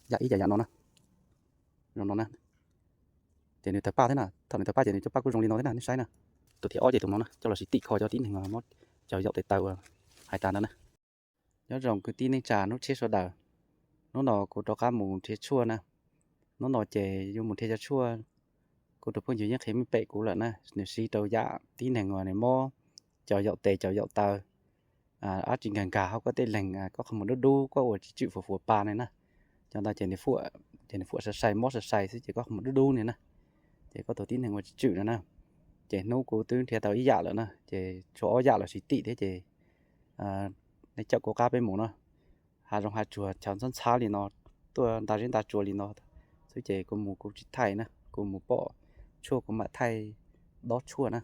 Yam ib yam yam no na, zoo no na. Ces nws tawg paj thiab na, thaum nws tawg paj ces nws cov paj kuj zoo li no thiab na, nej saib na. Tus thib ob ces tus no na, coj los siv tim kho cov tib neeg mob cog yaum tes taw uas hais tas ntawd na. Nyob zoo kwv tij neej tsa hnub tshiab sawv daws, hnub no kuv rov qab mus nrhiav tshuaj na. Hnub no ces yuav mus nrhiav cov tshuaj, kuv tus phooj ywg yeej qhia meej pem kuv lawm na, nws siv rau yam tib neeg uas nws mob cog yaum tes cog yaum taw, dab tsi nkag nkag hauv koj tej leeg, koj qhov muag dub dub, koj ua tsis tswm fuam fuam pa ne na. Cov ntawd ces nws fuam, ces nws fuam sai sai mob sai sai xwb ces koj qhov muag dub dub ne na. Ces koj tus tib neeg ua tsis tswm no na. Ces hnub kuv twb nrhiav tau ib yam lawm na, ces tshuav ob yam los siv tim thiab ces nej caum kuv qab peb mus na. Hav zoov hav tsuag chaw ntxhab ntxhab li no, tuaj nta zeb nta tsua li no xwb ces kuv mus kuv tsis thaij na, kuv mus pom tshuaj kuv mam thaij dob tshuaj na,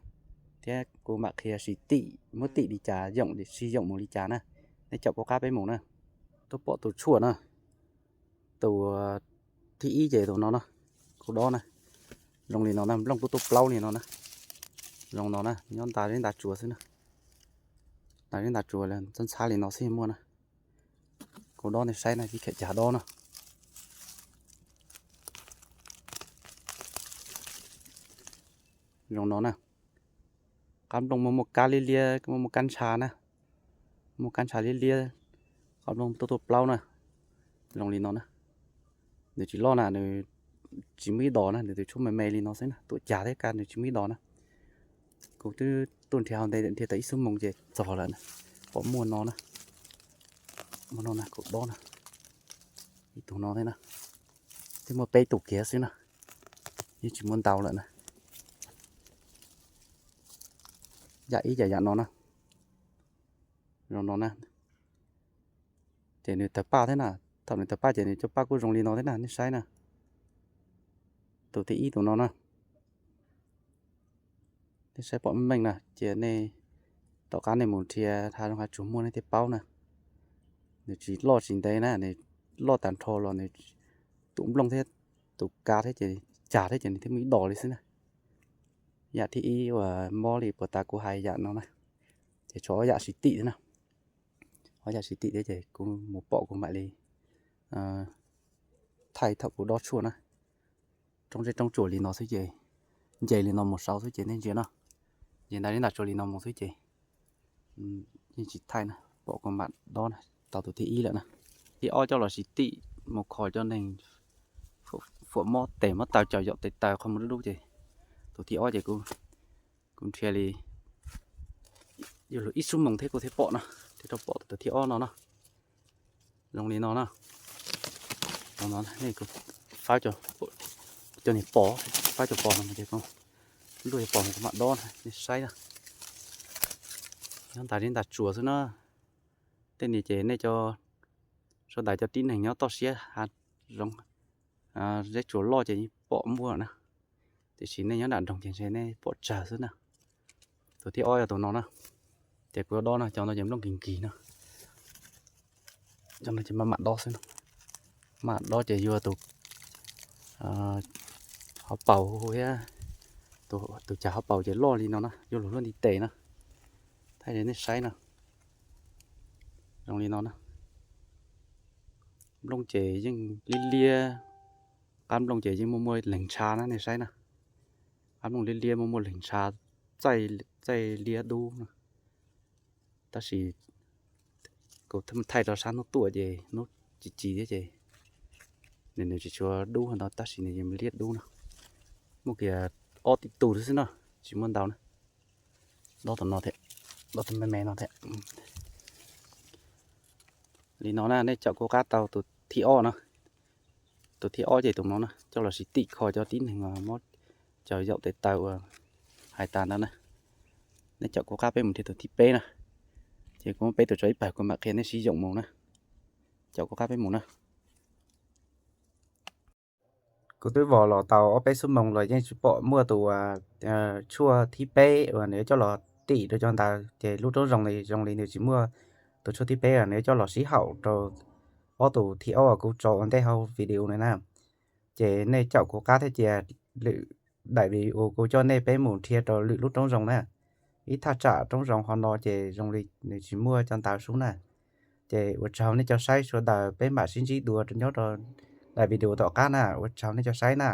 thiab kuv mam qhia siv tim, muab tim li cas yoom, siv yoom mus li cas na. Nej caum kuv qab peb mus na. Tuaj pom tus tshuaj na, tus thib ib ces tus no na, kuv dob na, zoo li no na, nplooj tuaj tuaj plaub li no na, zoo no na, nyob nta zeb nta tsua xwb na, nta zeb nta tsua ntxhab ntxhab li no xwb muaj na. Kuv dob nej saib na, ib khaim cas dob na. Zoo no na, qab nplooj muaj muaj kab liab liab, muaj muaj kab ntsha na, muaj kab ntsha liab liab, qab nplooj tuaj tuaj plaub na, zoo li no na. Nws tsis loj na, nws tsis muaj ib dos na, nws tus tshuaj me me li no xwb na, tuam cag thiab kab nws tsis muaj ib dos na. Kuv twb tuaj nrhiav hauv ntej nrhiav tau ib xuab moos ces txog lawm na, pom muaj no na, muaj no na, kuv dob na, ib tug no thiab na, twb muaj peb tus kiag xwb na, yeej tsis muaj ntau lawm na. Yam ib yam yam no na, zoo no na. Ces nws tawg paj thiab na, thaum nws tawg paj ces nws cov paj kuj zoo li no thiab na, nej saib na. Tus thib ib tus no na, nej saib pom meej meej na, ces nej tom qab nej mus nrhiav hav zoov hav tsuag muaj nej thiaj paub na. Nws tsis loj tsis ntev na, nws loj tag nrho los nws tus nplooj thiab tus kab thiab ces cag thiab ces nws thiaj muaj ib dos li xwb na. Yam thib ib uas mob li puag ta kuv hais yam no na, ces tshuav ob yam siv tim thiab na. Ob yam siv tim thiab ces kuv mus pom kuv mam li thaij thaum kuv dob tshuaj na. Roob zeb roob tsuas li no xwb ces, nce li no mus saud xwb ces nej ntsia no, nce nta zeb nta tsua li no mus xwb ces yeej tsis thaij na, pom kuv mam dob na, tau tus thib ib lawm na. Thib ob coj los siv tim mus kho cov neeg fuam mob tes mob taw cog yaum tes taw qhov muag dub dub ces tus thib ob ces kuv nrhiav li yuav luag ib xuab moos thiab kuv thiaj pom na, thiaj rau pom tus thib ob no na. Zoo li no na. Nej faib cov niag pos, faib cov pos no ces kuv luaj cov pos no kuv mam dob na, nej saib na. Nyob nta zeb nta tsuas xwb na. Tej niag ces nej cov sawv daws cov tib neeg nyob toj siab hav zoov zeb tsuas loj ces yeej pom muaj na. Tiam sis nej nyob nram nroog ces ntshe nej pom tsawg xwb na. Tus thib ob yog tus no na. Ces kuv dob no, cov no ces nplooj nkig nkig no. Cov no ces mam mam dob xwb no. Mam dob ces yuav tus hauv paus thiab, tus cas hauv paus ces loj li no na, yuav luag luaj ntiv tes na. Thaij li nej saib no. Zoo li no na. Nplooj ces yeej liab liab, qab nplooj ces yeej muaj muaj leeg ntsha na, nej saib na. Qab nplooj liab liab muaj muaj leeg ntsha, txaij liab dub na. Tab sis kuv thaij rau sab hnub tuaj ces hnub ci ci thiab ces nws, nws tsis tshua dub no tab sis nws yeej liab dub no. Muaj kiag ob tib tug xwb no, tsis muaj ntau na. Dob tus no thiab, dob tus me me no thiab. Li no na, nej caum kuv qab tau tus thib ob no. Tus thib ob ces tus no na, coj los siv tim kho cov tib neeg mob cog yaum tes taw uas hais tas ntawd na. Nej caum kuv qab peb mus nrhiav tus thib peb na. Ces kuv muab peb tus tso ib pawg kuv mam qhia nej siv yoom mus na. Caum kuv qab peb mus na. Kuv twb vos los tau ob peb xuab moos los yeej tsis pom muaj tus tshuaj thib peb uas nws coj los tim rau cov ntawd, ces lub roob zoo li, zoo li nws tsis muaj tus tshuaj thib peb uas nws coj los sib haum rau ob tus thib ob uas kuv tso ua ntej hauv video no na. Ces nej caum kuv qab thiab cia, lwm daim video kuv coj nej peb mus nrhiav rau lwm lub roob zoo na. Ib thaj tsam roob zoo ho no ces zoo li nws tsis muaj cov ntawd sub na. Ces ua tsaug nej cov saib sawv daws, peb mam sib ntsib dua nyob rau daim video tom qab na. Ua tsaug nej cov saib na.